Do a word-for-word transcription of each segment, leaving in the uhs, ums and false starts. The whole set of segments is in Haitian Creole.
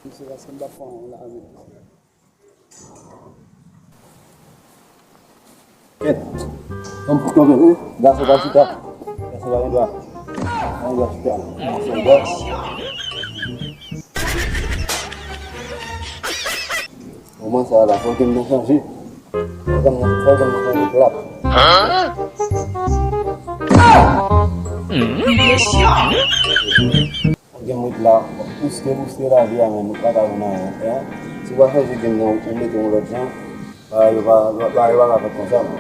Misye, paske m pa fè anyen la menm. Kèt. Kòm pou tonbe, wi. Gason pa chita. Gason pa gen dwa. Pa gen dwa chita. Gason dwa. Moman sa a la, fò ke m nan chanje. Fò ke m nan, fò ke m nan chanje plat. Gen moun la, pouske, pouske lavi a menm, ou pa ka jwenn anyen, hein. Si w pa chanje game nan, ou mete yon lòt jan, bagay yo pa, bagay yo pa ka fèt konsa, non.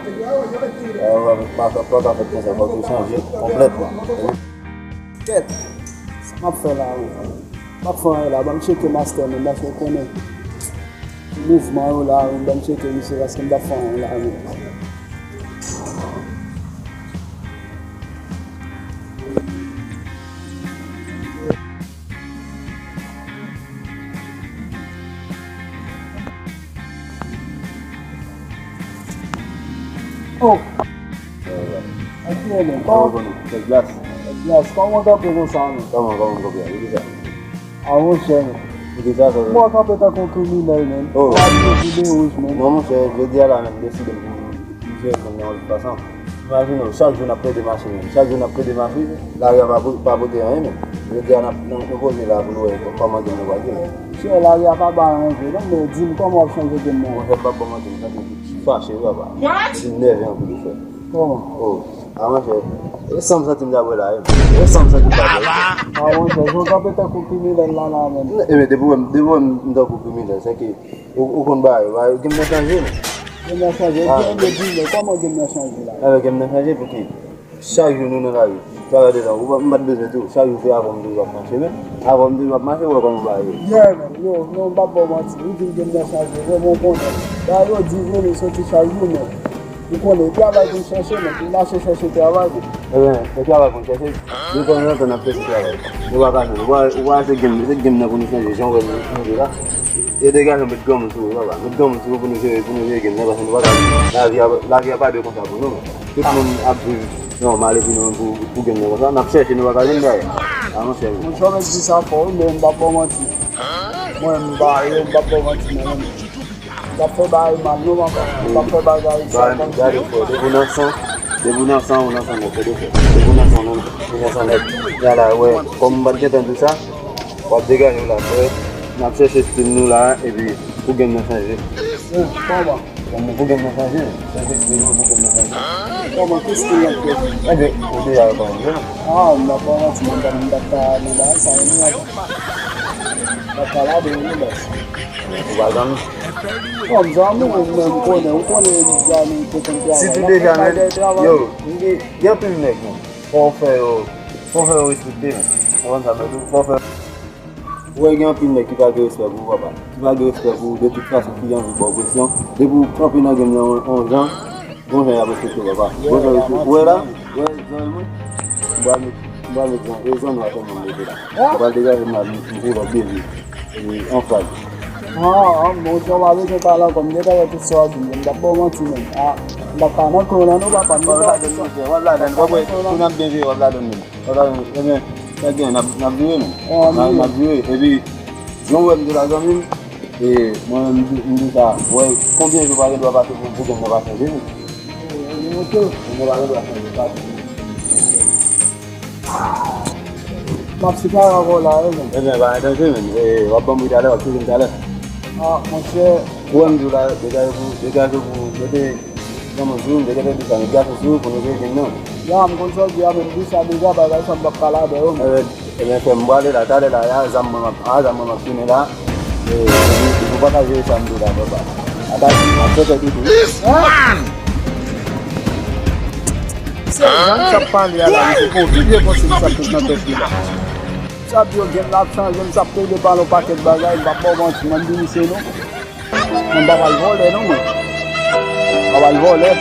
Bagay yo pa, pa, pa ka fèt konsa, fòk ou chanje konplètman. Kèt, sa m ap fè la, wi? M ap fè anyen la, ban m tcheke master menm, paske w konnen mouvman yo la, wi, ban m tcheke misye, paske m p ap fè anyen la, wi. Oh. Ak ki e menm? Kòman? Kèk glas. Kèk glas. Kòman w kanpe konsa menm? Kòman, kòman m kanpe a? Ki sa? A monchè menm. Ki sa, sa? Mwen kanpe tankou yon kriminèl menm. Oh. Mwen ap di wouj menm. Non, monchè, jodi a la menm, m deside m, m, m jere moun nan yon lòt fason. Imajine w, chak jou n ap plede mache menm. Chak jou n ap plede mache, lari a pa po-, pa pote anyen menm. Jodi a n ap, nou, nou poze la pou nou wè kòman gen nou wale. Chè, lari a pa bay anyen vre non, men di m kòman w ap chanje game nan? Monchè, m p ap ba w manti, m santi m fache wi papa. What? M nève anpil wi frè. Kòman? Oh, a monchè, e san m santi m ta bwè la wi. E san m santi m ta bwè. A monchè, jan w kanpe tankou kriminèl la la menm. Ebyen, depi w wè m, depi w wè m tankou kriminèl, se ke ou, ou konn bagay, bagay, game nan chanje non. Game nan chanje, ah, ebyen, di m, kòman game nan chanje la? Ebyen, game nan chanje pou ki? Chak jou nou nan lari. Travay de jan, ou pa, m pa t bezwen di w. Chak jou se avè w m toujou ap mache, men. Avè w m toujou ap mache, ou wè kòman bagay ye. Yeah, man. Yo, non, m p ap ba w manti. Ou di m game nan chanje. Vrèman, ou konnen. Bagay yo di vre, li soti chak jou, men. Ou konnen, e travay pou n chèche, men. Pou n mache chèche travay, men. Ebyen, se travay pou n chèche. Detanzantan, n ap chèche travay. Nou pa ka jwenn. Ou pa, ou pa se game, se game nan pou nou chanje. Jan w wè nou, nou ye la. E degaje w met granmoun sou ou, papa. Met granmoun sou ou pou nou jere, pou nou jere game nan, paske nou pa ka, lavi a, lavi a pa dwe konsa pou nou, men. Tout moun ap viv nòmal epi nou menm pou, pou gen nou konsa. N ap chèche, nou pa ka jwenn bagay. A monchè. Monchè, w mèt di sa fò wi, men m p ap ba w manti. Mwen, m pa, yo, m p ap ba w manti, men, men. M p ap fè bagay mal, non, papa. M p ap fè bagay sa, gade, frè, depi w nan san, depi w nan san, ou nan san nèt, tande, frè. Depi w nan san, ou nan, ou nan san nèt. Gade la, wè, kòm m pa t gentan di w sa, w ap degaje w la, frè. N ap chèche stil nou la, epi pou game nan chanje. Kòman? Kòman pou game nan chanje? Chèche stil nou pou game nan chanje. Kòman? Ki stil n ap fè? Ebyen, ou deja wè kòman m ye. Ah, m pa pran manti, m pa, m pa ta nan bagay sa yo non. M pa ta ladan yo non, baz. Ou pa zanmi? Bon, m zanmi w, men m konnen, ou konnen zanmi te konn travay. Si tou deja, men, yo, m gen, gen anpil nèg, men. Fò w fè yo, fò w fè yo respekte, men. Ou konprann sa m vle di w? Fò w fè Ou wè gen anpil nèg ki pa gen respè pou ou, papa. Ki pa gen respè pou ou, de tout fason, ki anvi ba w presyon. Depi w kanpe nan game nan yon, yon jan, gon jan y ap respekte w, papa. Gon jan y ap respekte w. Ou wè la? Ou wè zanmi mwen? M pral met, m pral met zan, e zan nou a tèlman m mete la. M pral degaje m la, m, m pou lòt bebe. E, an frag. Ah, ah, bon, sa w pa bezwen pale ankò. M gentan wè tout sa w ap di m. M p ap ba w manti, menm. Ah, m p ap pa nan klo la, non, papa. M gentan wè tout sa. W ap ladann, w ap ladann, w ap wè, pou n ap byen jwe, w ap ladann menm. Papa, ebyen, sa gen, n ap, n ap vire, men. N ap, n ap vire. Epi, jan w wè m te la, zanmi m, e, mwen menm, m di, m di sa, wè, konbyen jou pa gen dwa pase pou, pou game nan pa chanje, men. Game nan pa gen dwa chanje, pa di. M ap sipare avè w la, wi, men. Ebyen, pa gen danje, men. E, w ap ban m ri talè, w ap sezi m talè. Ah, monchè. Ou wè m di w la, degaje pou, degaje pou, mete Kòman di w, m te gentan di sa, met gason sou ou pou nou jwe game nan. Ya, m konn sa w di a, men m di sa deja, bagay sa m p ap pale avè yo, men. Ebyen, ebyen, frè m, m prale la, talè la, ya, zam mwen m ap, a, zam mwen m ap tounen la. E, epi, epi, ou pa ka jere sa m di w la, papa. Ata, m ap fè tèt ou tou. Sa ap pale a la, misye gon vye konsèy sa ap fèt nan tèt li la. Sa ap di yo game la ap chanje, m sa ap plede pale yon pakèt bagay, m p ap ba w manti, mwen m di misye non. Mwen pa pral vòlè non mwen. Pa pral vòlè.